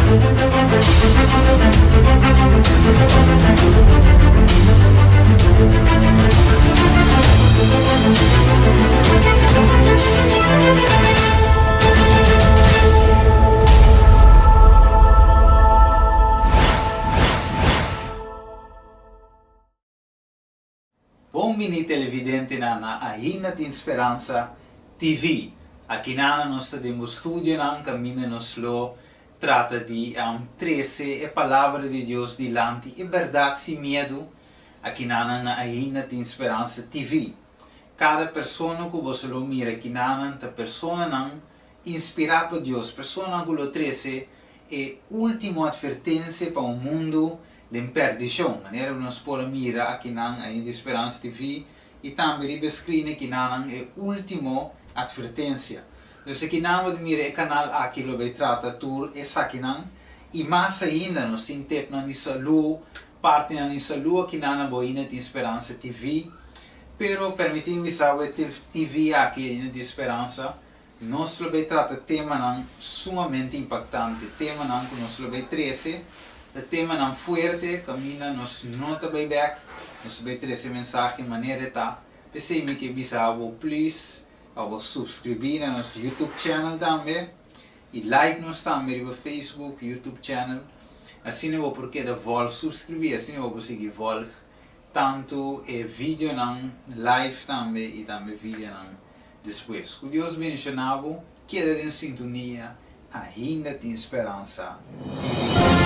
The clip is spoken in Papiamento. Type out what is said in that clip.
Bon bini televidentenan na Ainda Tin Speransa TV. Akinana nos ta den bo studionan kaminda nos lo trata di trese e Palabra di Dios dilanti e bèrdat sin miedu. Akinana na Ainda Tin Speransa TV. Kada persona ku boso lo mira akinanan ta personanan inspirá pa Dios, personanan ku lo trese e último atvertensia pa un mundu den perdishon, manera ku nos por a mira akinan Ainda Tin Speransa TV i tambe riba e screen akinanan e último atvertensia. Dus akinan bo ta mira e kanal aki lo bay trata tur esakinan i mas ainda nos tin tepnan di salú, partinan di salú akinan na bo Ainda Tin Speransa TV. Pero permití mi bisa bo e TV aki Ainda Tin Speransa Nos lo bay trata temanan sumamente impactante, temanan cu nos lo bay trece, ta temanan fuerte caminda nos no ta bay bek, nos ta bay trece mensahe manera e ta. P'esey mi ke bisa bo please pa bo subscribi na nos YouTube channel tambe y like nos tambe riba Facebook, YouTube channel, asina bo por keda volg subscribi, asina bo por sigui volg tanto e videonan live tambe y tambe videonan Despues ku Dios benshoná bo, keda den sintonia, ainda tin speransa di bida.